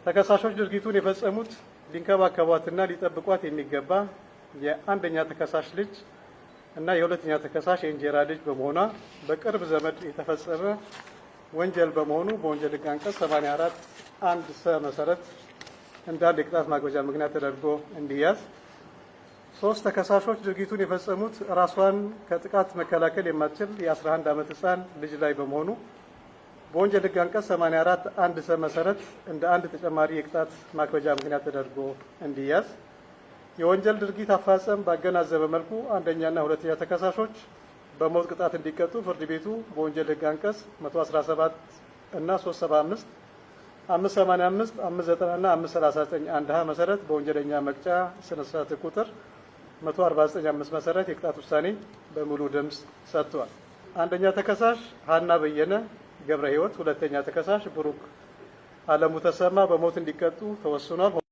ተከሳሾች ድርጊቱን የፈጸሙት ሊንከባከቧትና ሊጠብቋት የሚገባ የአንደኛ ተከሳሽ ልጅ እና የሁለተኛ ተከሳሽ የእንጀራ ልጅ በመሆኗ በቅርብ ዘመድ የተፈጸመ ወንጀል በመሆኑ በወንጀል ሕግ አንቀጽ 84(1) ሰ መሰረት እንደ አንድ የቅጣት ማክበጃ ምክንያት ተደርጎ እንዲያዝ። ሶስት፣ ተከሳሾች ድርጊቱን የፈጸሙት ራሷን ከጥቃት መከላከል የማትችል የ11 ዓመት ሕፃን ልጅ ላይ በመሆኑ በወንጀል ሕግ አንቀጽ 84(1) ሰ መሰረት እንደ አንድ ተጨማሪ የቅጣት ማክበጃ ምክንያት ተደርጎ እንዲያዝ። የወንጀል ድርጊት አፈጻጸም ባገናዘበ መልኩ አንደኛና ሁለተኛ ተከሳሾች በሞት ቅጣት እንዲቀጡ ፍርድ ቤቱ በወንጀል ሕግ አንቀጽ 117 እና 375፣ 585፣ 590 እና 539(1) ሀ መሰረት በወንጀለኛ መቅጫ ስነ ስርዓት ቁጥር 149(5) መሰረት የቅጣት ውሳኔ በሙሉ ድምፅ ሰጥቷል። አንደኛ ተከሳሽ ሀና በየነ ገብረ ሕይወት፣ ሁለተኛ ተከሳሽ ብሩክ አለሙ ተሰማ በሞት እንዲቀጡ ተወስኗል።